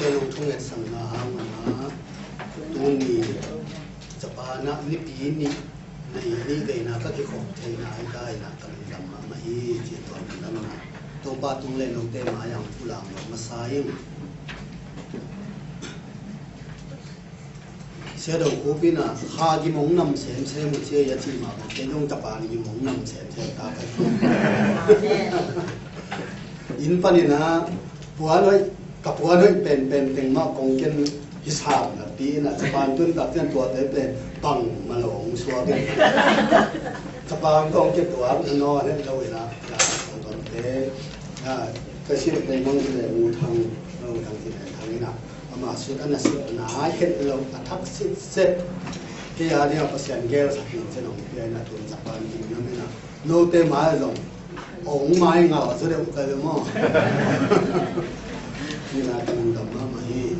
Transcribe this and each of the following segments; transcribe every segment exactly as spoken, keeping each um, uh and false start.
Kei lungthung etsakna hang a, tuni Japan ah nipi nih, nei nih veina ka kikhop theihna hi ta in ah ka lungdam mahmah hi, ci tua lungdamna Topa tung le note mai-ah pulak lo masa ing. Sia Do Khup in ah, kha gim hong nam semsem uh ci a, i a cih mah bang kei zong Japan gim hong nam semsem ta ka. Inn panin ah puan hoih, ka puan hoih penpen teng mah kong ken hi sam napi in ah, Japan tun tak ciang tuate pen bangmah lo hong suak in. Japan kong ken tuak na nawn het lo in ah, ka tuate, ah, ka sin teng mong ci le U Thang, U Thang ci le Thang in ah, ama sut a na sut nai het lo, a thak sitset. Kei a ding a Pasian gelsak in cin hong pia in ah, tun Japan ding nam in ah, note mai zong hong mai ngal a zu deuh ka ve maw? Ni na ka lungdam mahmah hi.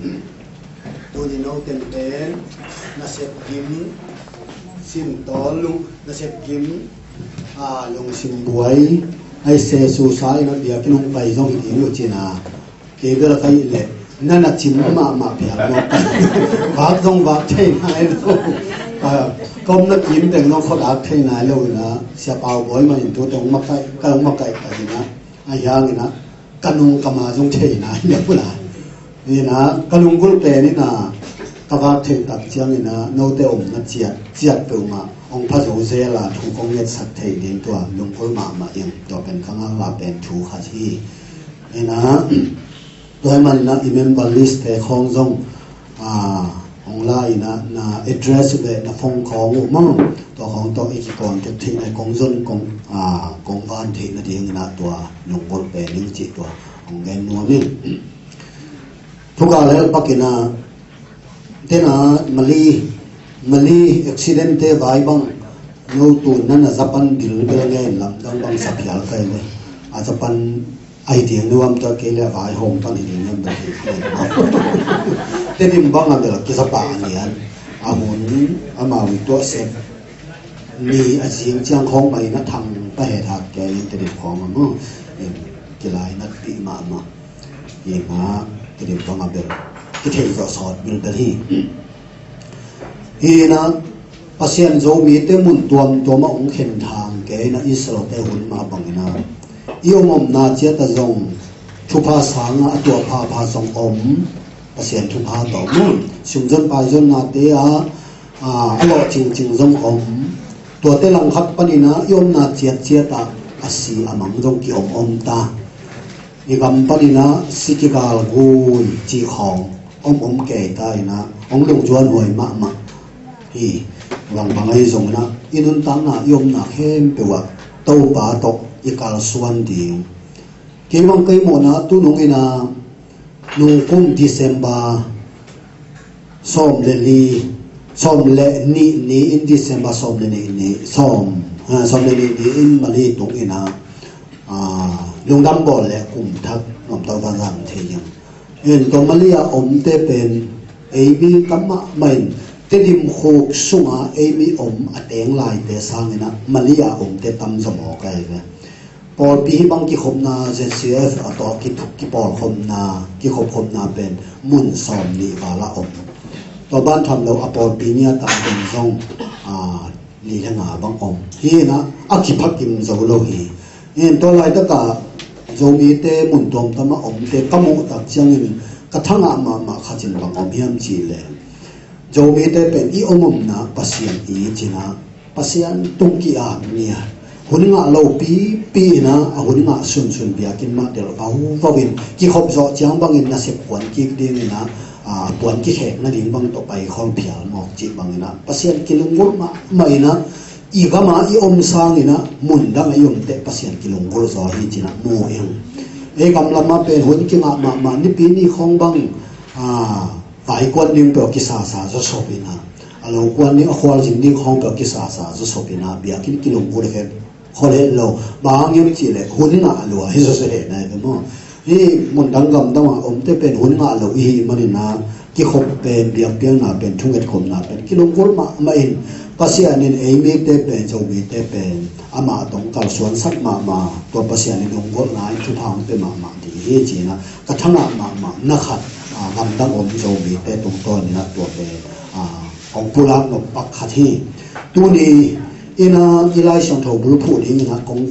Tuni note pen nasep gim, sim tawl lung, nasep gim, a, lungsim buai, ai se su sa in a biakinn hong pai zong hi ding uh cin a. Kei bel ka hih leh na na cim mahmah phial mawk. Vak zong vak thei nai lo. Ah, ka omna kim teng zong khuadak thei nai lo in ah, Sia Pau Bawi mah in tute hong makaih, ka hong makaih ka in ah, a hiang in ah, ka nung ka ma zong thei nai lo lai. In ah, ka lunggulh pen in ah, ka vak thei tak ciang in ah, note omna ciat, ciat peuhmah hong pha zo zel a, thu kong ngetsak thei ding tua lunggulh mahmah ing, tua pen ka ngaklah pen thu khat hi. In ah, tua ahih manin ah i member list te khawng zong, ah, hong la in ah, na address le na phone khawng uh maw, tua khawng tawh i kicontact theih na, kong zon kong, ah, kong van theih nading in ah tua lunggulh pen ing cih tua hong gen nuam ing. Thugah le pak in ah, tena Mali, Mali accident te vai bang, no tun na na Japan bil bel ngen lamdang bang sa phial kai ve. A Japan ai ding nuam ta kei le vaihawm pan hi ding nuam ta hi. Tedim bang a bel kizapa a nian. A hun amau i tuah sek ni a zing ciang khawng pai na thang pa he thak kei in Tedim khawng a mu. In kilai nat pi mahmah. In a Tedim bang a bel kithei zawh sawt bilbel hi. Hi in ah, Pasian Zomite mun tuamtuam ah hong khen thang kei in ah, Israel-te hun mah bang in ah, i om omna ciat ah zong thupha sang ah a tuah phapha zong om. Pasian thupha tawh mun sumzon paizonnate ah, ah, a lawh cingcing zong om. Tuate langkhat panin ah i omna ciatciat ah a si a mang zong ki-om om ta. I gam panin ah si kigalgui cih khawng om om kei ta in ah, hong lungzuan huai mahmah hi. Bang bang ahi zongin ah i nuntakna i omna khempeuh ah Topa tawh i kalsuan ding. Kei bang kei mawhna tu nungin ah nungkum December sawm le li, sawm le nih ni in, December sawm le nih ni, sawm, ah, sawm le nih ni in Mali tung in ah, ah, lungdam bawl le kum thak nuam tawh van zang thei hiam. In tua Mali a omte pen ei mi tam mahmah in, Tedim khuk sungah ei mi om a teng laite sangin ah Mali a omte tam zaw mawk ahi ve. Pawlpi hih bang kikhopna Z C F a tawh ki, kipawlkhopna, kikhopkhopna pen mun sawm nih val a om. Tua ban tham lo a pawlpi ni a tam pen zong, a, li le nga bang om. Hi in ah a kiphakim zo lo hi. In tua laitakah Zomite mun tuamtuam a omte ka muh tak ciangin ka thangah mahmah khat in bang om hiam cih leh, Zomite pen i om omna Pasian i cih in ah Pasian tung ki-ap ni a, hun ngah lo pipi in ah, a hun ngah sunsun biakinn mah delh vauvau in, kikhop zawh ciang bangin nasep puan kik ding in ah, a, puan kikhek nading bang tawh paikhol phial mawk cih bangin ah Pasian kilunggulh mahmah in ah, i gam ah i om sangin ah mun dang ah i om teh Pasian kilunggulh zaw hi ci-in ah mu ing. Ei gam lam ah pen hun kingah mahmah, nipi ni khawng bang, a, vai kuan ding peuh kisasa zaw sop in ah, a lo kuan ding, a khualzin ding khawng peuh kisasa zaw sop in ah, biakinn kilunggulh het, khol het lo. Bang hang hiam cih leh hun ngah lua hi zaw zaw het nai ve maw. Hih mundang gamdang a omte pen hun ngah lo i hih manin ah, kikhop pen, biakpiakna pen, thungetkhopna pen kilunggulh mahmah in, Pasian in ei mite pen, Zomite pen amah tawh kalsuansak mahmah, tua Pasian in lunggulhna in thupha hong pia mahmah ding hi ci-in ah ka thangah mahmah na khat, a, lamdang om Zomite tungtawnin ah tua pen, ah, kong pulak nop pak khat hi. Tuni in ah i Lai Siangtho bulphuh dingin ah kong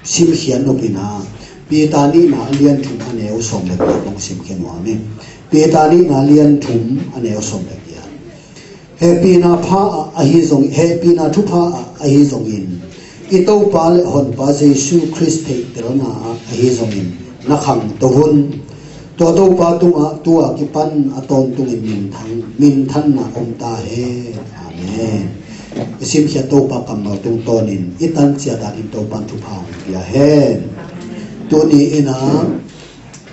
simkhiat nop in ah Peter nihna a lian thum a neu sawm le giat kong simkhia nuam hi. Peter nihna a lian thum a neu sawm le giat. Hehpihna pha ah ahi zong, hehpihna thupha ah ahi zongin, i Topa le Honpa Jesu Khrist theihtelna ah ahi zongin na khangto hun. Tua Topa tungah tu a kipan a tawntungin minthang, minthanna om ta hen. Amen. I simkhiat Topa kammal tungtawnin i tan ciat danin Topa in thupha hong pia hen. Tuni in ah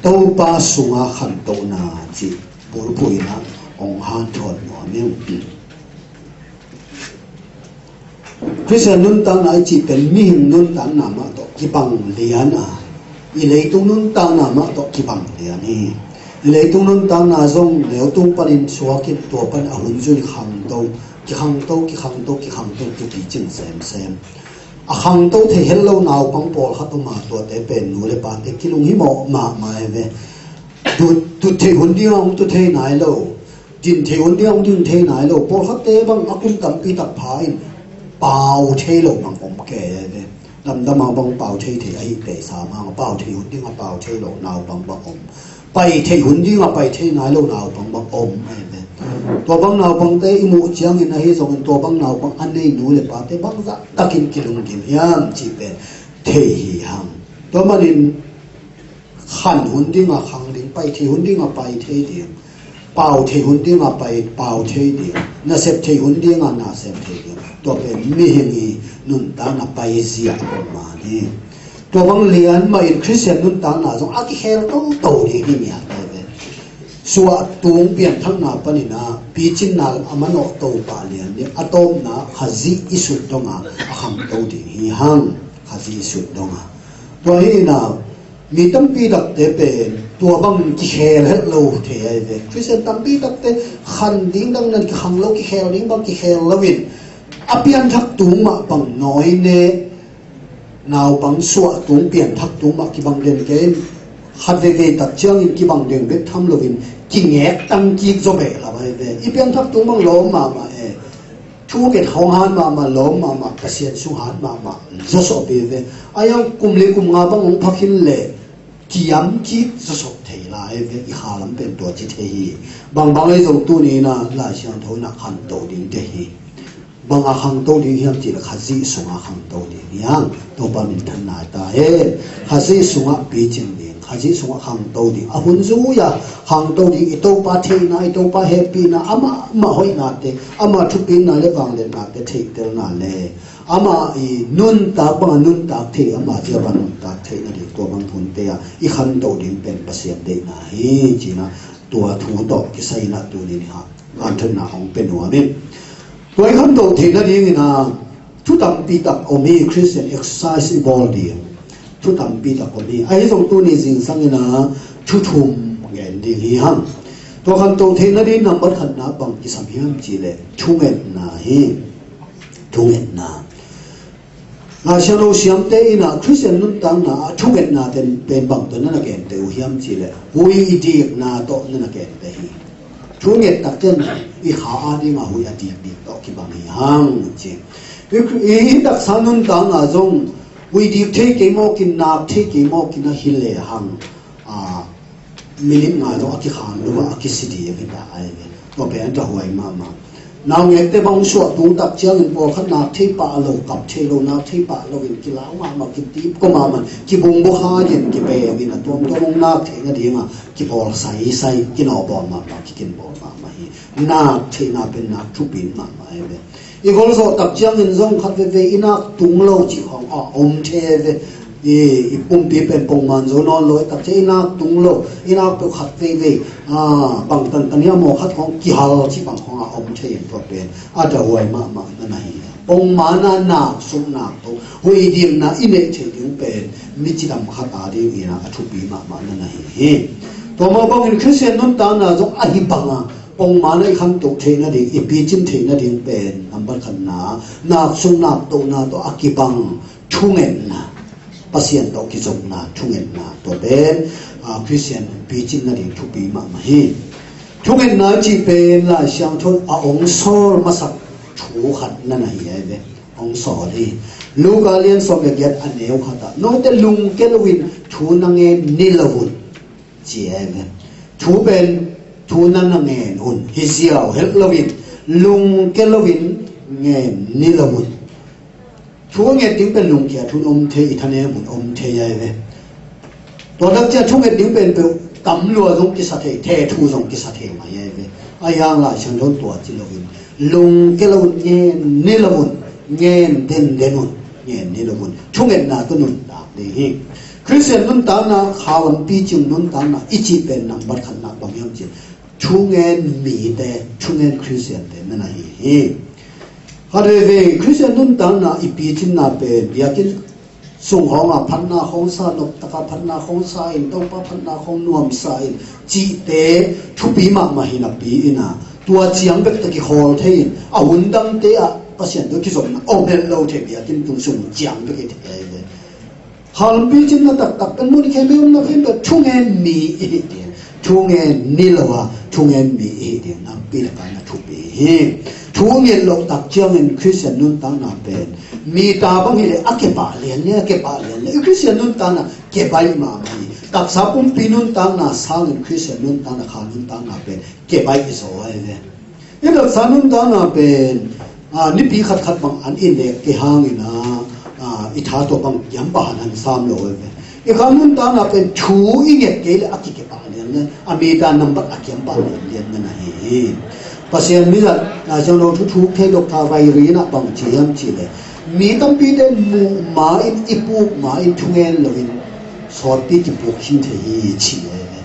Topa sunga khantohna cih bulphuh in ah hong hanthawn nuam ing. Khristian nuntakna i cih pen mihing nuntakna mah tawh kibang lian a, i leitung nuntakna mah tawh kibang lian hi. I leitung nuntakna zong leutung panin suakin tua pan a hun zui khangto, kikhangto, kikhangto, kikhangto, kipi cing semsem. A khangto thei het lo naupang pawlkhat om a, tuate pen nu le pate kilunghimawh mahmah e ve. Tut, tut theih hun ding a hong tut thei nai lo. Din theih hun ding a hong din thei nai lo. Pawlkhatte bang a kum tampi tak pha in pau thei lo bang om kei e ve. Damdam a bang pau thei thei ahi teisa mah a pau theih hun ding a pau thei lo naupang bang om. Pai theih hun ding a pai thei nai lo naupang bang om e ve. Tua bang naupangte i muh ciangin ahi zongin tua bang naupang a nei nu le pate bangzah takin kilunggim hiam cih pen thei hi hang. Tua manin khan hun ding a khang ding, pai thei hun ding a pai thei ding, pau thei hun ding a pai pau thei ding, nasep thei hun ding a nasep thei ding. Tua pen mihing i nuntakna paizia om mah hi. Tua bang lian mah in Khristian nuntakna zong a kikhel toto ding hi ngiat ve. Suahtung pianthakna panin ah picinna a manawh to pah lian ding, a tawpna Khazih i sut dong a, a khangto ding hi hang. Khazih i sut dong a. Tua hi in ah mi tampi takte pen tua bang kikhel het lo thei ahi ve. Khristian tampi takte khan ding dang nan kikhang lo, kikhel ding bang kikhel lo in a pianthak tung mah bang nawi ne, naupang suah tung, pianthak tung mah kibang den kei in, khat veivei tak ciangin kibang den bek tham lo in kingek tang kik zaw beh lam ahi ve. I pianthak tung bang lawm mahmah e. Thunget hong hat mahmah, lawm mahmah, Pasian sung hat mahmah, zawsawh pi ve. A iang kum li kum nga bang hong phak hin leh kiam kik zawsawh thei lai ve. I kha lam pen tua ci thei hi. Bangbang ei zong tuni in ah Lai Siangtho in ah khanto ding te hi. Bang a khangto ding hiam cih leh Khazih sungah khangto ding hi hang. Topa minthanna ta hen. Khazih sungah picing ding, Khazih sungah khangto ding. A hun zui a khangto ding, i Topa theihna, i Topa hehpihna, amah, amah hoihnate, amah thupitna le vangliatnate theihtelna le amah i nuntak bang a nuntak thei, amah zia bang a nuntak theihna ding, tua bang hunte a i khanto ding pen Pasian deihna hi ci-in ah tua thu tawh kisai in ah tuni ni hang hanthawnna hong pia nuam ing. Tua i khanto theih nadingin ah thu tampi tak om hi. Christian exercise i bawl ding thu tampi tak om hi. Ahi zong tuni zingsang in ah thu thum gen ding hi hang. Tua khanto theih nading nambat khatna bang kisam hiam cih leh thungetna hi. Thungetna. Lai Siangtho siamte in ah Khristian nuntakna ah thungetna ten pen bang tawh na na gente uh hiam cih leh hui i dikna tawh na na gente hi. Thunget tak ciang i kha a ding a hui a dikdik tawh kibang hi hang ci. I, i, i taksa nuntakna zong hui dik thei kei mawk in, nak thei kei mawk in a hi le hang, a, minit nga zong a kikhang lo a, a kisi ding hi ta ahi ve. Tua pen a huai mahmah. Naungekte bang suah tung tak ciangin pawlkhat nak thei pah lo, kap thei lo, nak thei pah lo in kilau mahmah, kitip kua mahmah, kibung bukha in kibeng in a tuamtuam hong nak theih nading a kibawl saisai, kinawhbawl mahmah, kikinbawl mahmah hi. Nak theihna pen nak thupi mahmah ahi ve. I golzawh tak ciangin zong khat veivei i nak tung lo cih khawng a om thei ve. I, i pumpi pen pongman zo nawn lo, i tak ciang i nak tung lo, i nak peuh khat veivei, a, bang tantan hiam maw khat khawng kihal cih bang khawng a om thei in tua pen a dahuai mahmah na na hi. Pongman a nak suk nak to, huidimna i neih theih ding pen mi cidam khat a dingin a thupi mahmah na na hi hi. Tua mah bangin Khristian nuntakna zong ahi bang a pongman a i khantoh theih nading, i picin theih nading pen nambat khatna, nak suk nak tohna tawh a kibang thungetna, Pasian tawh kizopna thungetna, tua pen a, Khristian picin nading thupi mahmah hi. Thungetna cih pen Lai Siangtho a hong sawl masak thu khat na na hi ai ve. Hong sawl hi. Luka lian sawm le giat a neu khatah, note lungke loin thu na ngen ni lo un, ci ai ve. Thu pen thu na na ngen un, hi ziau het loin, lungke loin ngen ni lo un. Thu a nget ding pen lungkia thu in om thei, i thanem un om thei ai ve. Tua tak ciang thu nget ding pen peuh tam lua zong kisa thei, the thu zong kisa thei mai ai ve. A hiang Lai Siangtho in tua ci loin, lungke lo un, ngen ni lo un, ngen denden un, ngen ni lo un. Thungetna tawh nuntak ding hi. Khristian nuntakna, kha lampi cing nuntakna i cih pen nambat khatna bang hiam cih, thungen mite, thungen Khristiante na na hi hi. Khat veivei Khristian nuntakna i picinna pen biakinn sung khawngah phatna khawng sa, noptaka phatna khawng sa in, Topa phatna khawng nuamsa in cihte thupi mahmah hi napi in a, tua ciang bek tawh kikhawl thei in, a hun dangte ah Pasian tawh kizopna om het lo thei biakinn tung sung ciang bek i thei ai ve. Kha lampi cinna taktak pen mun khempeuh omna khempeuh thungen mi i hi ding. Thungen ni lo a, thungen mi i hi ding. Nakpi takin a thupi hi. Thu nget loh tak ciangin Khristian nuntakna pen mi ta bang hileh a kepah lian le, a kepah lian le. I Khristian nuntakna kebaih mahmah hi. Taksa pumpi nuntakna sangin Khristian nuntakna, kha nuntakna pen kebaih zaw ai ve. I taksa nuntakna pen, a, nipi khatkhat bang an i nek kei hangin a, a, i tha tawh bang kiampah han sam lo ai ve. I kha nuntakna pen thu i nget kei le a kikepah lian le, a mi ta nambat a kiampah lian lian na na hi hi. Pasian mizat, a, Lai Siangtho thu thuk thei, Doctor Vairi in a bang ci hiam cih le, mi tampite muh ma in, i puk ma in, thungen loin sawtpi kipuk khin thei hi ci ai ve.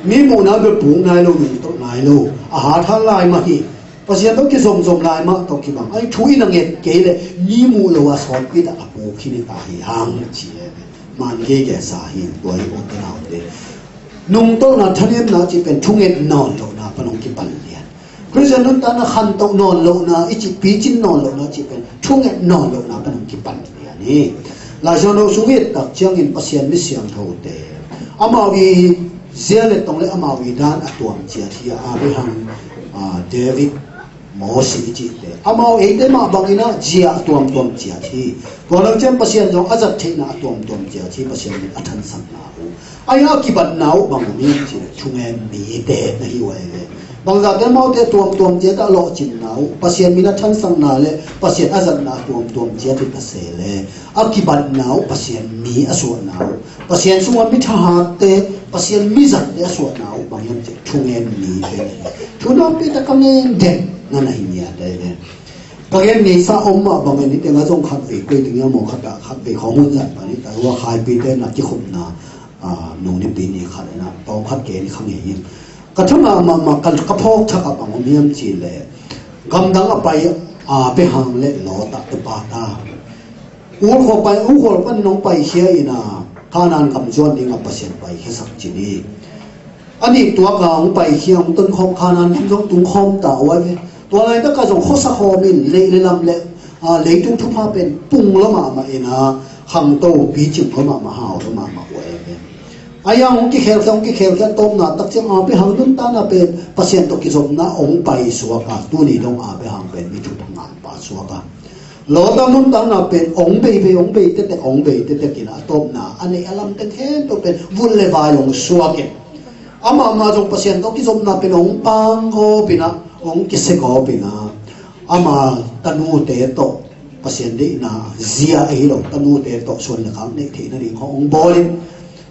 Mi muhna bel puk nai lo, nungtolh nai lo. A hat hang lai mah hi. Pasian tawh kizomzom lai mah tawh kibang. Ai thu in a nget kei le mi muh lo a sawtpi tawh a puk khin hi ta hi hang ci e. Man geige sa hi, tua hi u te nau te. Nungtolhna, thanemna cih pen thunget nawn lohna pan hong kipan lian. Khristian nuntakna khantoh nawn lohna i cih, picin nawn lohna cih pen thunget nawn lohna pan hong kipan lian hi. Lai Siangtho sung i et tak ciangin Pasian mi siangthote, amau i zia le tong le amau i dan a tuam ciat hi a, Abraham, a, David, Mosi i cihte. Amau eite mah bangin a zia a tuamtuam ciat hi. Tua lo ciang Pasian zong a zat theihna a tuamtuam ciat hi, Pasian min a thansakna uh. Ai a kibatna uh bang om hiam cih leh thungen mite na hi uh ai ve. Bangzahte amaute tuamtuam ciat a lawhcinna uh, Pasian min a thansakna le Pasian a zatna a tuamtuam ciat hi ta se le, a kibatna uh Pasian mi a suahna uh, Pasian sungah mi thahatte, Pasian mi zatte a suahna uh bang hiam cih leh thungen mite na hi. Thu nuampi tak ka ngen den na na hi ngiat ai ve. Ka gen ngeisa om mah bangin hih tengah zong khat vei koi ding hiam maw, khat ah khat vei khawng hun zat pan hih ta, hua khaipite na kikhupna, a, nung nipi ni khat na tawm khat ke ni kha ngei in. Ka thangah mahmah ka, ka phawk thak ah bang om hiam cih leh, gamdang a pai Abraham le Lot ah tua pa ta. Ur khua pai, Ur khua pan nong paikhia in a, Kanaan gam zuan dingah Pasian paikhia sak ci ni. A nih tuak a hong paikhia, hong tonkhawm, Kanaan gam zong tungkhawm ta uh ai ve. Tua laitak a zong khuasa khawm in, lei le lam le, a, leitung thupha pen pung lua mahmah in a, khangto picing lua mahmah, hau lua mahmah uh ai ve. Ai a hong kikhelkhia, hong kikhelkhia tawpna tak ciang Abraham nuntakna pen Pasian tawh kizopna hong paisuak a, tuni dong Abraham pen mi thupha nganpa suak a. Lot a nuntakna pen hong bei bei, hong bei tektek, hong bei tektek in a tawpna a neih a lam teng khempeuh pen vut le vai hong suak in. Amah mah zong Pasian tawh kizopna pen hong pang gawp in a, hong kisia gawp in a. Ama tanute tawh Pasian deihna zia ahi lo, tanute tawh suan le khak neih theihna ding khawng hong bawl in.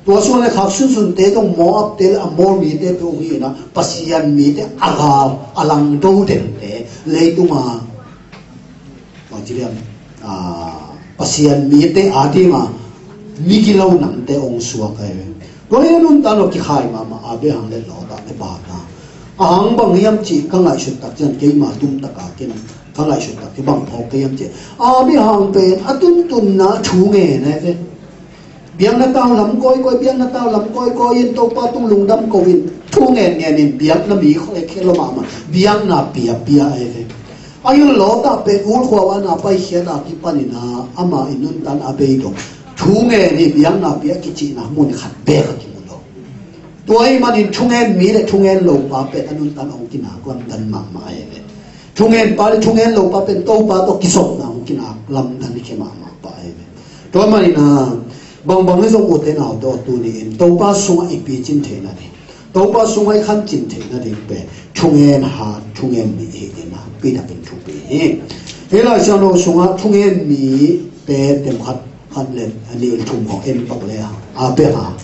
Tua suan le khak sunsunte zong Moabte le Amor mite peuh hi in a, Pasian mite a gau, a langdo dente, leitung a bang ci diam, a, Pasian mite a ding a, migilo namte hong suak ai ve. Tua hi a nuntak lo kikhai mahmah Abraham le Lot a le bata. A hang bang hiam cih ka ngaihsut tak ciang keima tum taka ken ka ngaihsut tak hi bang phawk ka hiam cih. Abraham pen a tuntunna thu ngen ai ve. Biakna tau lam kawikawi, biakna tau lam kawikawi in Topa tung lungdam ko in thu ngen ngen in biakna mi khole khelo mahmah, biakna piapia ai ve. A hi Lot a pen Ur khua a na paikhiat a kipan in a, ama i nuntan a bei dong thu ngen hi, biakna pia kicihna mun khat bek a kimu lo. Tua ahih manin thungen mi le thungen lopa pen a nuntan hong kinak lamdan mahmah ahi ve. Thungen pa le thungen lopa pen Topa tawh kizopna hong kinak lamdan hi khe mahmah pah ahi ve. Tua manin a bangbang hi zong ute naute aw, tuni-in Topa sungah i picin theihna ding, Topa sungah i khancin theihna ding pen thungen hat, thungen mi hi ding a, pi takin thupi hi. Hih Lai Siangtho sungah thungen mite tem khat, khat le nih le thum khawng en pak le hang, Abraham,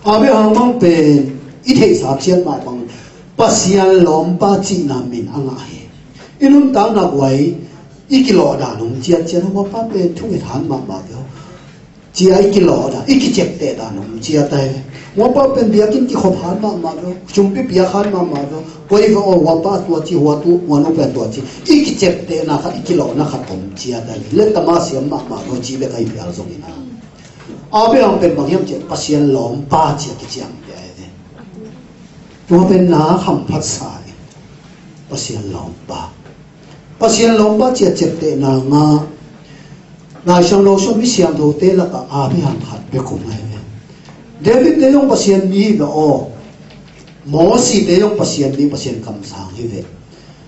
Abraham bang pen i theihsa ciat mah bang Pasian lawmpa cihna min a ngah hi. I nuntakna guai i kilawh dan hong ciatciat, hong pa pen thunget han mahmah kei, cia i kilawh dan, i kicepteh dan hong ciat ahi. Hong pa pen biakinn kikhop han mahmah kei, sumpi piak han mahmah kei, koi va aw, hua pa tua ci, hua tu, hua nu pen tua ci, i kiceptehna khat, i kilawhna khat hong ciat ahi. Letama siam mahmah kei, ci bek ahi pial zongin a, Abraham pen bang hiam cih leh Pasian lawmpa cia kiciam pia ahi. Tua pen na hamphatsa hi. Pasian lawmpa, Pasian lawmpa cia ceptehna ngah. Lai Siangtho sung mi siangthote lakah Abraham khat bek om ahi ve. David te zong Pasian mi hi ve aw. Mosi te zong Pasian mi, Pasian kamsang hi ve.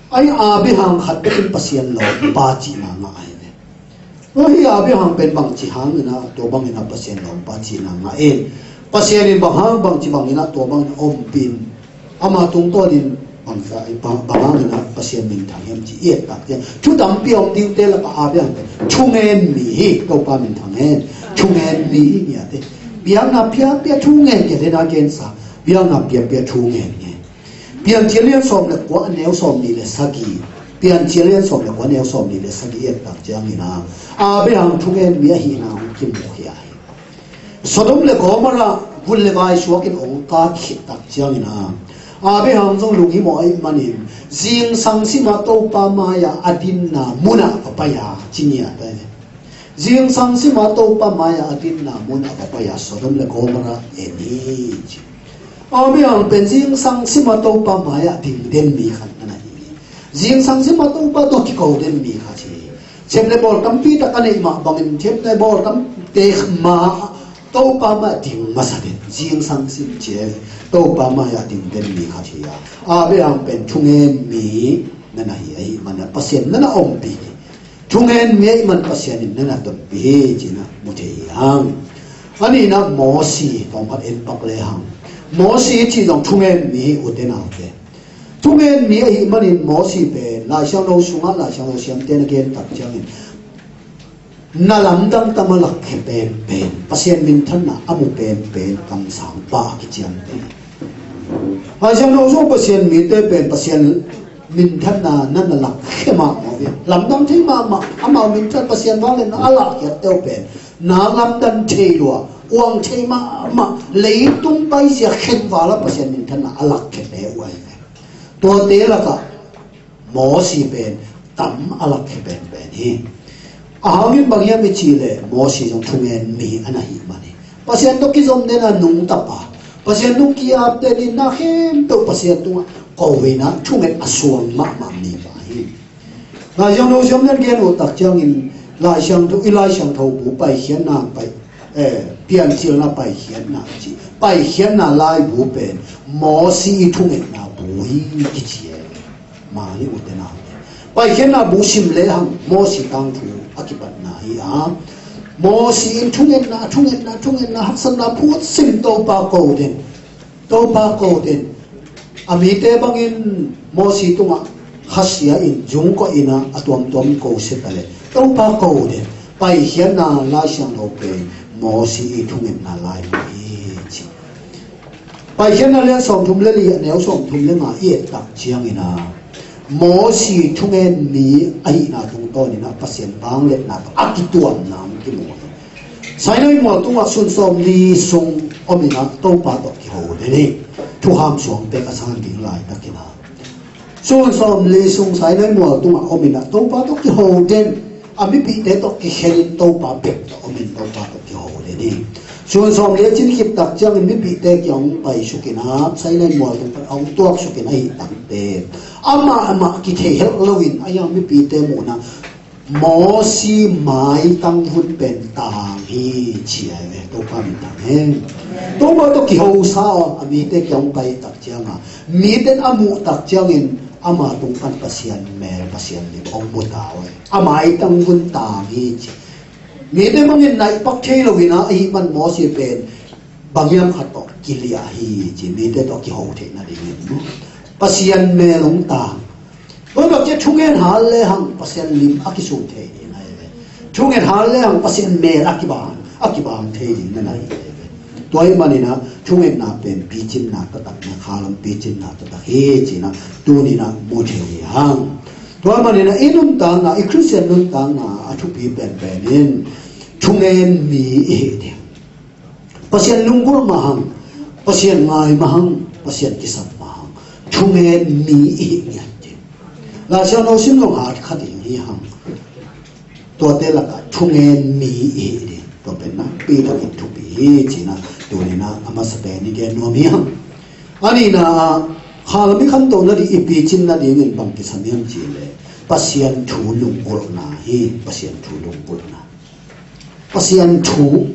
Ahi Abraham khat bekin Pasian lawmpa cihna ngah ahi ve. Tua hi Abraham pen bangci hangin a tua bangin a Pasian lawmpa cihna ngah in, Pasian in bang hang, bangci bangin a tua bangin a ompih in, ama tungtawnin bangza, bang, bang hangin a Pasian minthang hiam ci i et tak ciang, thu tampi om dingte lakah Abraham pen thungen mi hi, Topa minthang hen, thungen mi hi niate. Biakna piapia thungen, ke dena gensa, biakna piapia thungen nge. Piancil lian sawm le kua, a neu sawm nih le sagih. Piancil lian sawm le kua, a neu sawm nih le sagih i et tak ciangin a, Abraham thungen mi ahihna hong kimukhia hi. Sodom le Gomorrah vun le vai suakin hong kak khit tak ciangin a, Abraham zong lunghimawh ahih manin zingsang sima Topa mai-ah a dinna munah va pai a, ci ngiat ahi. Zingsang sima Topa mai-ah a dinna munah va pai a, Sodom le Gomorrah en hi, ci. Abraham pen zingsang sima Topa mai-ah ding den mi khat na hi. Zingsang sima Topa tawh kiko den mi khat hi. Sep le bawl tampi tak a neih mah bangin sep le bawl tamte ma Topa mai-ah ding masa den. Zingsang sim ci e, Topa mai-ah ding den mi khat hi a, Abraham pen thungen mi na na hi ahih manin a Pasian na na ompih hi. Thungen mi ahih man Pasian in na na tonpih hi, ci-in a mu thei hi hang. A nihna Mosi tawm khat en pak le hang. Mosi cih zong thungen mi hi, ute naute. Thungen mi ahih manin Mosi pen Lai Siangtho sungah Lai Siangtho siamte na gen tak ciangin na lamdang tam a lakkhia penpen, Pasian minthanna a mu penpen kamsang pa a kiciamteh. Lai Siangtho sung Pasian mite pen Pasian minthanna na na lakkhia mahmah uh hi. Lamdang thei mahmah, amau minthan, Pasian vangliatna a lahkhiatte uh pen na lamdang thei lua, uang thei mahmah, leitung paizia khenval a Pasian minthanna a lakkhia te uh ahi ve. Tuate lakah Mosi pen tam a lakkhia penpen hi. A hangin bang hiam i cih leh Mosi zong thungen mi a na hih man hi. Pasian tawh kizom den a nungta pa, Pasian tawh ki-ap den in na khempeuh Pasian tungah ko in a thunget a suang mahmah mi pa hi. Lai Siangtho siam nan gen uh tak ciangin Lai Siangtho, i Lai Siangtho bu Paikhiatna pai, eh, Piancilna Paikhiatna ci, Paikhiatna laibu pen Mosi i thungetna bu hi kici e. Mah hi ute naute. Paikhiatna bu sim lehang Mosi tangthu a kipatna hi a, Mosi in thungetna, thungetna, thungetna, haksatna phut sim, Topa ko den, Topa ko den. A mite bangin Mosi tungah khasia in zungkawh in a, a tuamtuam ko sia ta leh Topa ko den. Paikhiatna Lai Siangtho pen Mosi i thungetna laibu hi ci. Paikhiatna lian sawmthum le li, a neu sawmthum le nga i et tak ciangin a, Mosi thungen mi ahihna tungtawnin a Pasian vangliatna tawh a kituamna hong kimu hi. Sinai mual tungah sun sawmli sung om in a Topa tawh kiho den hi. Thukham suang pek a san ding laitakin a, sun sawmli sung Sinai mual tungah om in a Topa tawh kiho den, a mipihte tawh kikhelin Topa bek tawh om in Topa tawh kiho den hi. Sun sawmli a cin khit tak ciangin mipihte kiang hong paisuk in a, Sinai mual tung pan a hong tuaksuk in ahih takteh, amah amah kithei helh loin a hiang mipihte muhna Mosi maitang vun pen tang hi ci a ve. Topa min tang hen. Topa tawh kihosa a mite kiang pai tak cianga mite a muh tak ciangin ama tung pan Pasian mel, Pasian lim hong mu ta uh. A maitang vun tang hi ci. Mite mangin naih pak thei lo ina ahi man Mosi pen bang hiam khat tawh kiliah hi ci, mite tawh kiho theih nadingin maw? Pasian mel hong tang. Tua bek ci a thungen hal le hang Pasian lim a kisum thei ding ahi ve. Thungen hal le hang Pasian mel a kibang, a kibang thei ding na na hi ve. Tua hi manin a thungetna pen picinna taktak na, khalam picinna taktak hi ci-in a tuni-in a mu thei hi hang. Tua hi manin a i nuntakna, i Khristian nuntakna a thupi penpen in thungen mi i hi ding. Pasian lunggulh mah hang, Pasian ngai mah hang, Pasian kisam mah hang, thungen mi i hi ngiat ding. Laisiangtho sim zong hat kha ding hi hang. Tuate lakah thungen mi i hi ding. Tua pen nakpi takin thupi hi ci-in a tuni-in a masa pen i gen nuam hi hang. A nihna ah khalam i khantoh nading, i picin nadingin bang kisam hiam cih leh Pasian thu lunggulhna hi. Pasian thu lunggulhna. Pasian thu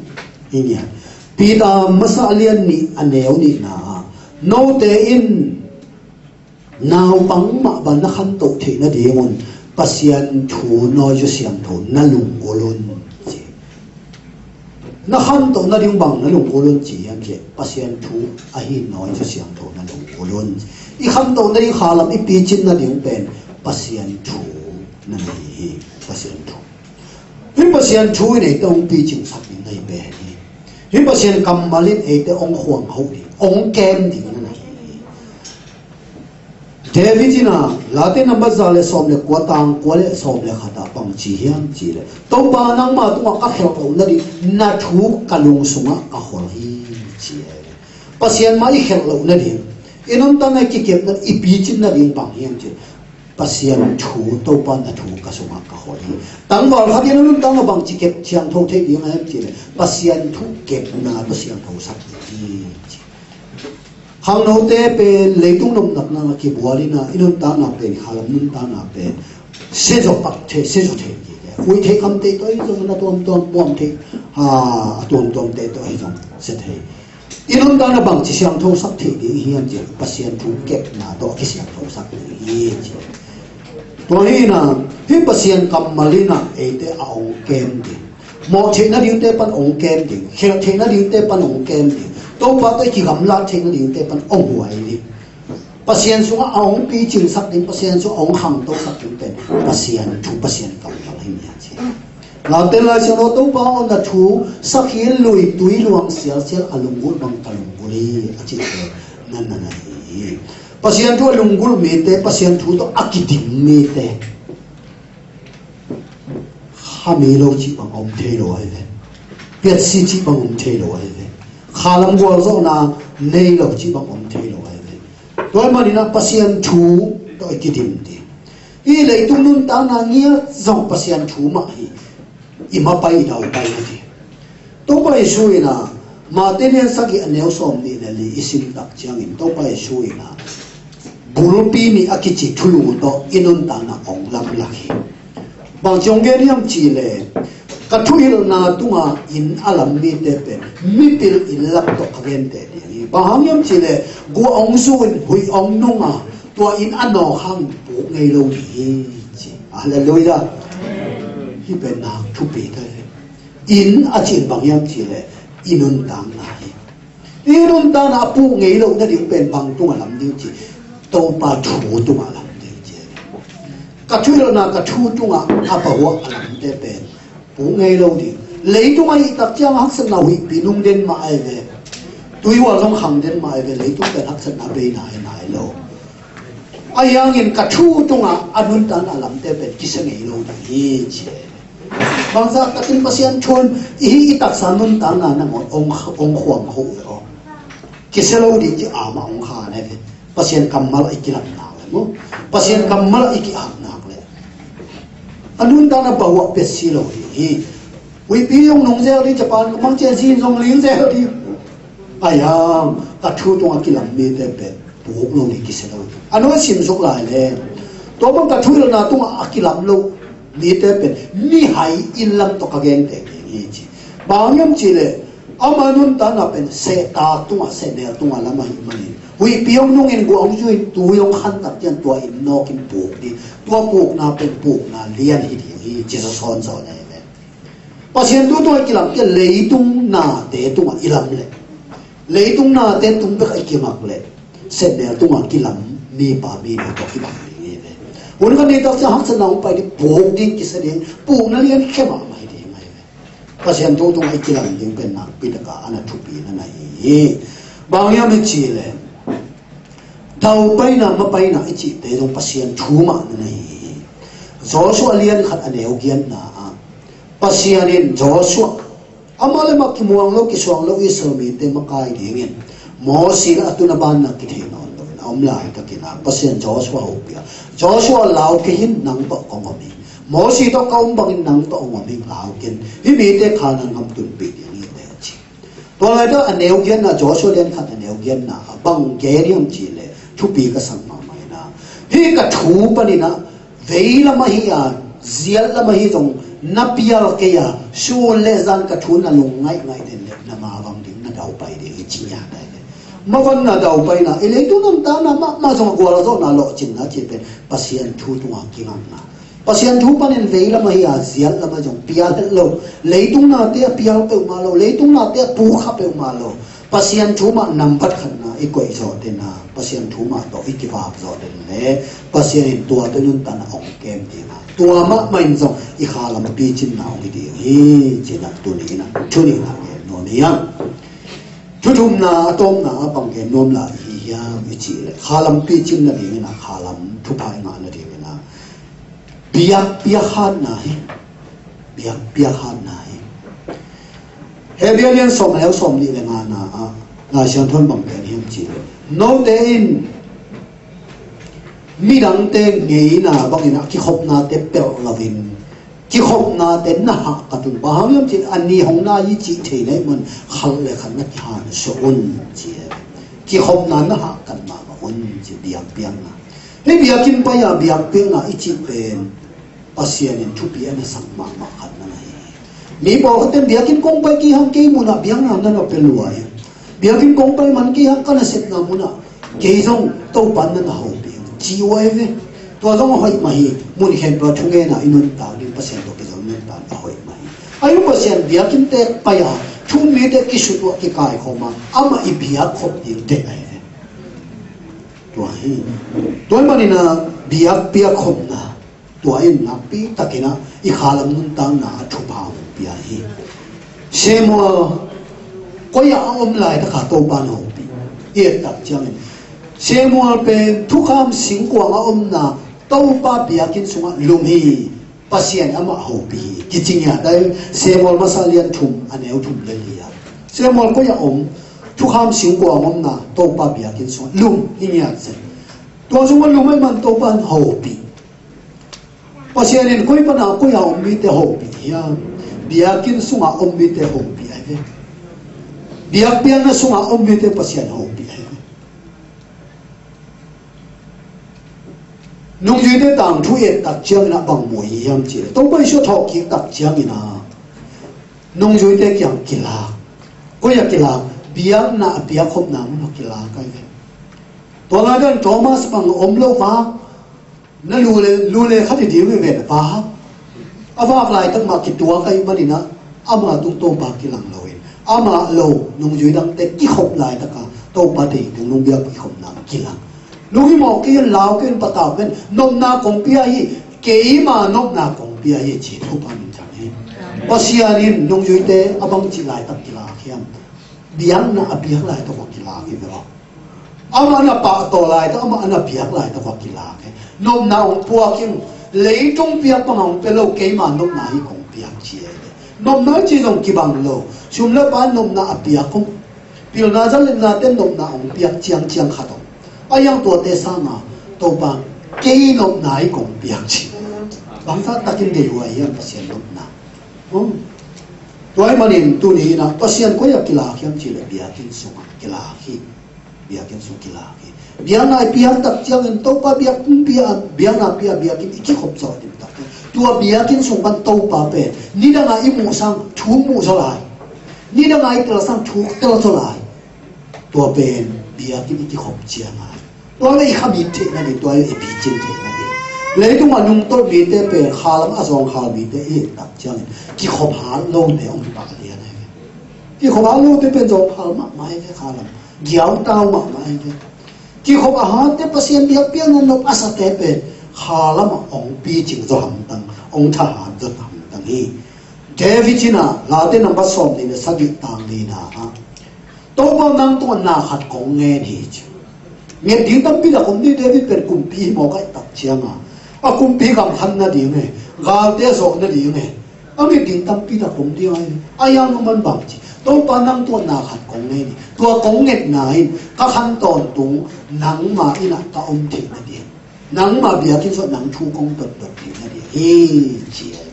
i ngiat. Peter masa a lian nih a neu nihna ah note in naupang mah bang na khantoh theih nadingun Pasian thu nawi Kha Siangtho na lunggulh un ci. Na khantoh nading bang na lunggulh un ci hiam cih leh Pasian thu ahi nawi Kha Siangtho na lunggulh un. I khantoh nading khalam i picin nading pen Pasian thu na nei hi. Pasian thu. Hih Pasian thu in eite hong picingsak ding na hi pen hi. Hih Pasian kammal in eite hong khuangho ding, hong kem ding na na hi hi. David in a Late number za le sawm le kua, tang kua le sawm le khat ah bang ci hiam cih leh Topa nangma tungah ka khelh loh nading na thu ka lung sungah ka khol hi ci e. Pasian mah i khelh loh nading, i nuntakna i kikepna i picin nading bang hiam cih leh Pasian thu, Topa na thu ka sungah ka khol hi. Tangval khat in a nuntakna bangci kep siangtho thei ding a hiam cih leh Pasian thu kepna tawh siangtho sak ding hi ci. Khangnote pen leitung nopnakna a kibual in a, i nuntakna pen, khalam nuntakna pen siazaw pak thei, siazaw thei ding hi. Huih theih khamte tawh hi zong, na tuamtuam puam theih, ha, a tuamtuamte tawh hi zong sia thei. I nuntakna bangci siangtho sak theih ding hiam cih leh Pasian thu kepna tawh a kisiangtho sak ding hi ci. Tua hi in a, hih Pasian kammal in a eite a hong kem ding, mawh theih nadingte pan hong kem ding, khelh theih nadingte pan hong kem ding, Topa tawh i kigamlat theih nadingte pan hong huai ding. Pasian sungah a hong picingsak ding, Pasian sungah a hong khangtosak ding pen Pasian thu, Pasian kammal hi mia ci. Late Lai Siangtho Topa aw na thu sakhi lui tui luang sialsial a lunggulh bang ka lunggulh hi a cihte na na na hi. Pasian thu a lunggulh mite, Pasian thu tawh a kidim mite, khami lo cih bang om thei lo ahi ve. Piatsi cih bang om thei lo ahi ve. Khalam gualzawhna nei lo cih bang om thei lo ahi ve. Tua hi manin a Pasian thu tawh i kidim ding. Hih leitung nuntakna ngiat zong Pasian thu mah hi. I mapai i daupai hi. Topa Jesu in a Mate lian sagih a neu sawm nih le li i sim tak ciangin Topa Jesu in a bulpi nih a kici thulu tawh i nuntakna hong lamlak hi. Bangci hong gen hiam cih leh ka thuhilhna tungah inn a lam mite pen mipil inn lam tawh ka genteh ding hi. Bang hang hiam cih leh gua hong zu in huih hong nung a, tua inn a nawk hang puk ngei lo ding hi ci. Halleluiah. Hih pen nak thupi ta hi. Inn a cih bang hiam cih leh i nuntakna hi. I nuntakna a puk ngei loh nading pen bang tungah lam ding cih, Topa thu tungah lam ding cih. Ka thuhilhna ka thu tungah a pahuah a lamte pen puk ngei lo ding. Leitung a hih tak ciang haksatna huihpi nung den mah ahi ve. Tuihual zong khang den mah ahi ve. Leitung pen haksatna bei nai nai lo. Ahi hangin ka thu tungah a nuntakna lamte pen kisia ngei lo ding hi ci. Bangzah takin Pasian thu in i hih i taksa nuntakna nangawn hong, hong khuang kho ve aw. Kisia lo ding ci a mah hong khan ahi ve. Pasian kammal a i kilam nak le maw, Pasian kammal a i kihap nak le a nuntakna pahuah piatsi lo ding hi. Huihpi hong nung zel ding, Japan ka mang ciang zin zong ling zel ding. Ahi hang ka thu tungah kilam mite pen puk lo ding, kisia lo ding. A nung a sim suk lai le tua bang ka thuhilhna tungah a kilam lo Mite pen mihai inn lam tawh ka genteh ding hi ci. Bang hang hiam cih leh ama nuntakna pen sehtak tungah, sehnel tungah lam ahih manin, huihpi hong nungin, guah hong zuin, tui hong khan tak ciang tua inn nawkin puk ding. Tua pukna pen pukna lian hi ding hi ci, sawn sawn ahi ve. Pasian thu tungah i kilam ciang leitung nate tungah i lam leh, leitung nate tung bekah i kimak leh, sehnel tungah kilam mipa minu tawh kibang ding hi ve. Hun khat ni tak ciang haksatna hong pai ding, puk ding kisa ding, pukna lian khe mahmah hi ding ahi ve. Pasian thu tungah i kilam ding pen nakpi taka a na thupi na na hi hi. Bang hiam i cih leh, daupaina, mapaina i cihte zong Pasian thu mah na na hi hi. Joshua lian khat a neu giatna ah Pasian in Joshua, amah le amah kimuang lo, kisuang lo Israel mite makai dingin Mosi le a tun a banna kithei nawn loin a om laitakin ah Pasian Joshua hopih a, Joshua, lau kei in, nang tawh kong om hi. Mosi tawh ka om bangin nang tawh hong om hi, lau kei in, hih mite Kanaan gam tunpih ding hi, a ci. Tua laitak a neu giatna, Joshua lian khat a neu giatna ah bang gen hiam cih leh, thupi ka sak mahmah in ah, hih ka thu panin ah vei lam ahi a, ziat lam ahi zong na pial kei a, sun le zan ka thu na lungngaih ngaih den leh na mavang ding, na daupai ding hi ci ngiat ahi ve. Mavanna, daupaina, i leitung nuntakna mahmah zong a gualzawhna, lawhcinna cih pen Pasian thu tungah kingakna. Pasian thu panin vei lam ahi a, ziat lam ah zong pial het lo. Leitung nate a pial peuhmah lo, leitung nate a pukha peuhmah lo. Pasian thu mah nambat khatna i koih zawh den a, Pasian thu mah tawh i kivak zawh den leh, Pasian in tuate nuntakna hong kem ding a, tua mahmah in zong i khalam picinna hong hi ding hi ci-in ah tuni in ah, tuni in ah gen nuam hi hang. Thu thumna, a tawpna ah bang gen nuam lai i hi hiam i cih leh, khalam picin nadingin ah, khalam thupha i ngah nadingin ah biakpiak hatna hi. Biakpiak hatna hi. Hebru lian sawm a neu sawmnih le ngana ah Lai Siangtho in bang gen hiam cih leh, note in midangte ngeina bangin ah kikhopnate pelh loin, kikhopnate na hahkat un. Bang hang hiam cih leh, a ni hong nai hi cih thei na hih man khat le khat na kihansuah un ci. Kikhopna na hahkat mahmah un ci, biakpiakna. Hih biakinn pai-a biakpiakna i cih pen Pasian in thupi a na sak mahmah khat na na hi. Mi pawlkhatte in biakinn kong pai kei hang, kei munah biakna na na pia lua hi. Biakinn kong pai man kei hang, ka nasepna munah kei zong Topa na na hopih hang ci uh ahi ve. Tua zong a hoih mah hi. Mun khempeuh ah thungetna i nuntak ding, Pasian tawh kizom nuntak a hoih mah hi. Ahi zong Pasian biakinnte pai-a thu um mite kisut uh a, kikaikhawm a, amah i biak khop ding tek ahi ve. Tua hi. Tua ahih manin ah biakpiak khopna, tua in nakpi takin ah i khalam nuntakna ah thupha hong pia hi. Samuel koi-ah a om laitak a Topa in hopih. I et tak ciangin Samuel pen thukham singkuang a omna Topa biakinn sungah lum hi. Pasian amah hopih hi kici ngiat ahi. Samuel masa lian thum a neu thum le li ah, Samuel koi-ah om, thukham singkuang a omna Topa biakinn sungah lum hi ngiat zen. Tua sungah lum ahih man Topa in hopih. Pasian in koi pan a koi-ah om mite hopih hiam? Biakinn sungah om mite hopih ahi ve. Biakpiakna sungah om mite Pasian hopih ahi ve. Nungzuite tangthu et tak ciangin ah bang mu i hiam cih leh, Topa Jesuh thawhkik tak ciangin ah nungzuite kiang kilak, koi-ah kilak? Biakna a piakkhopna mun ah kilak ahi ve. Tua lai dan Thomas bang om lo vak, na lu le, lu le khat i ding hi ven a pa. A vak laitak mah kituak ahih manin ah, ama tung Topa kilang loin, amah lo nungzui dangte kikhop laitak a Topa tei tung nungbiak kikhopna kilang. Lunghimawh kei un, lau kei un, patau kei un, nopna kong pia hi, keima nopna kong pia hi ci Topa min thang hi. Pasian in nungzuite a bangci laitak kilak hiam? Biakna a piak laitak a kilak hi ve aw. Amah na pahtawi laitak, amah na biak laitak a kilak hi. Nopna hong puak in, leitung piak bang hong pia lo, keima nopna hi kong piak ci hi. Nopna ci zong kibang lo. Sum le pai nopna a piak hong, pilna zalenna te nopna hong piak ciangciang khat om. A hiang tuate sanga Topa, kei nopna hi kong piak ci. Bangzah takin deih huai hiam Pasian nopna. Tua ahih manin tuni in ah Pasian koi-ah kilak hiam cih leh biakinn sungah kilak hi. Biakinn sung kilak hi. Biakna i piak tak ciangin Topa biak pumpi a, biakna pia biakinn i kikhop zawh ding tak ciang Tua biakinn sung pan Topa pen nidangah i muh sang thuk muh zaw lai, nidangah i tel sang thuk tel zaw lai. Tua pen biakinn i kikhop ciangin tua le i khamit theih nading, tua le i picin theih nading. Leitungah nungtolh mite pen khalam a zawngkhal mite i hih tak ciangin kikhop hat lote hong hi pah lian ahi ve. Kikhop hat lote pen zawngkhal mahmah ahi ve, khalam giautau mahmah ahi ve. Kikhop a hatte, Pasian biakpiakna nop a sate pen khalamah hong picing zaw hamtang, hong thahat zaw hamtang hi. David in ah Late number sawmnih le sagih tang nihna ah, Topa nang tungah na khat kong ngen hi, ci. Nget ding tampi tak om ding, David pen kumpi hi mawk ahih tak ciangin a kumpi gam khan nading e, galte zawh nading e, a nget ding tampi tak om ding ahi. A hiang nong man bang ci, Topa nang tungah na khat kong ngen hi. Tua kong ngetna in ka khan tawntung nangma inn ah ka om theih nading, nangma biakinn sungah nang thu kong dotdot theih nading hi, ci ahi.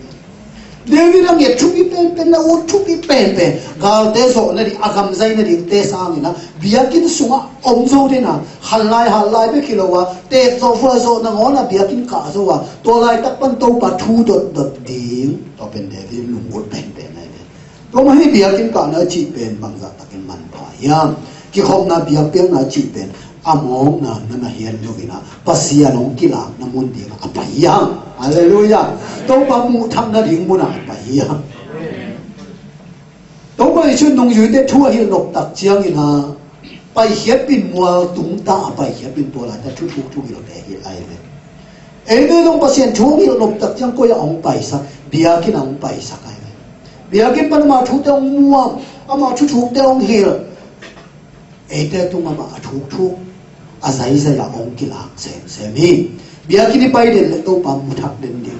David a nget thupi penpen, a ut thupi penpen, galte zawh nading, a gam zai nadingte sangin ah biakinn sungah om zo den a, khan lai hat lai bek hi lo a, teek zawh vuai zawh nangawn a biakinn kah zo a, tua laitak pan Topa thu dotdot ding, tua pen David lunggulh penpen ahi ve. Tua mah hi, biakinn kahna a cih pen bangzah takin manpha hiam? Kikhopna, biakpiakna a cih pen a mawkna na na hian lo in ah Pasian hong kilakna mun dingah a pai hiam? Halleluiah. Topa muh thak nading munah a pai hiam? Topa Jesuh nungzuite thu a hilh nop tak ciangin ah paikhiatpih mual tungta a paikhiatpih tua laitak thu thuk thu hilhte hi ahi ve. Eite zong Pasian thu hong hilh nop tak ciang koi ah hong paisak? Biakinn ah hong paisak ahi ve. Biakinn pan ama thute hong muam, ama thu thukte hong hilh. Eite tung amah a thuk thuk, a zaizai ah hong kilak semsem hi. Biakinn i pai den le Topa mu thak den ding.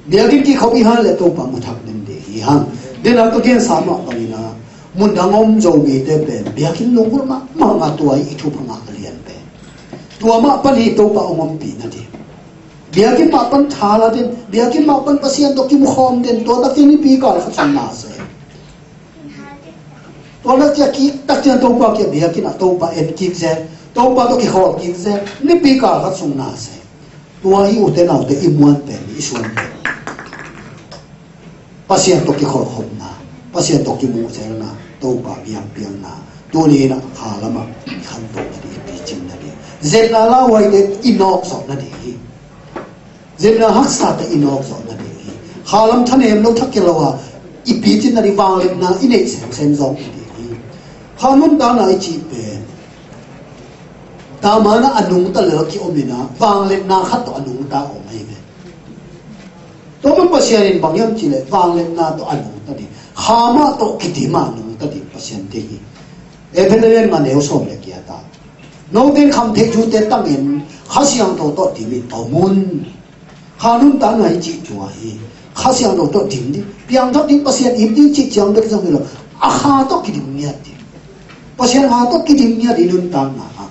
Biakinn kikhop i hal le Topa mu thak den ding hi hang. Den a ka gensa mah bangin ah mundang om Zomite pen biakinn lunggulh mahmah a, tua hi i thupha ngah a lian pen. Tua mah pan hi Topa hong ompih nading. Biakinn mah pan tha la den, biakinn mah pan Pasian tawh kimukhawm den, tua takin nipi kal khat sung na se. Tua na cia kik tak ciang Topa kiang biakinn ah Topa en kik zel, Topa tawh kikhawl kik zel, nipi kal khat sung na se. Tua hi ute naute i muan pen, i suan pen. Pasian tawh kikholhkhopna, Pasian tawh kimuhzelna, Topa biakpiakna, tuni in ah kha lamah i khantoh nading, i picin nading. Zetna lauhuaite i nawk zawh nading hi. Zetna haksate i nawk zawh nading hi. Kha lam thanem lo, thakia lo a i picin nading, vangliatna i neih semsem zawh nading hi. Kha nuntakna i cih pen, Taman ah a nungta lel ki om in ah, vangliatna khat tawh a nungta om ahi ve. Tua man Pasian in bang hiam cih leh vangliatna tawh a nungta ding, kha mah tawh kidim a nungta ding Pasian te hi. Efesa lian nga neu sawm le giat ah, note in kham theih thute tangin Kha Siangtho tawh dim in om un. Kha nuntakna i cih tua hi. Kha Siangtho tawh dim ding, piangthak ding, Pasian it ding cih ciang bek zong hi lo, a kha tawh kidim ngiat ding. Pasian kha tawh kidim ngiat i nuntakna ah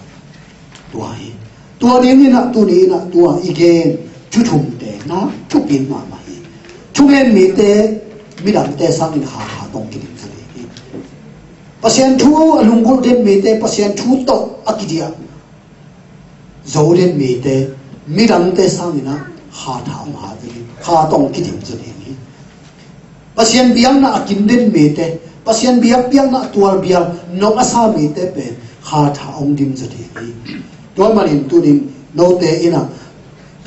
tua hi. Tua dingin ah tuni in ah tua i gen thu thumte na thupi mahmah hi. Thugen mite midangte sangin kha kha tawh kidim zaw ding hi. Pasian thu a lunggulh den mite Pasian thu tawh a kidiah zo den mite midangte sangin ah kha tha om hat ding hi, kha tawh kidim zaw ding hi. Pasian biakna a kim den mite, Pasian biakpiakna a tualbial nop a sa mite pen kha tha hong dim zaw ding hi. Tua manin tunin note in ah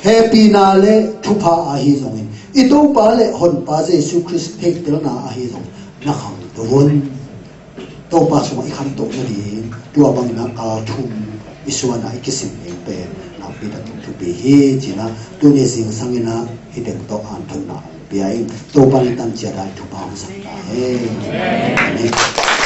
hehpihna le thupha ahi zongin, i Topa le Honpa Jesu Khrist theihtelna ahi zongin na khangto un. Topa sungah i khantoh nading, tua bangin ah kal thum i suan a i kisim ding pen nakpi takin thupi hi, ci-in ah tuni zingsang in ah hih teng tawh hanthawnna hong pia ing. Topa in tan ciat a i thupha hong zang ta hen. Amen.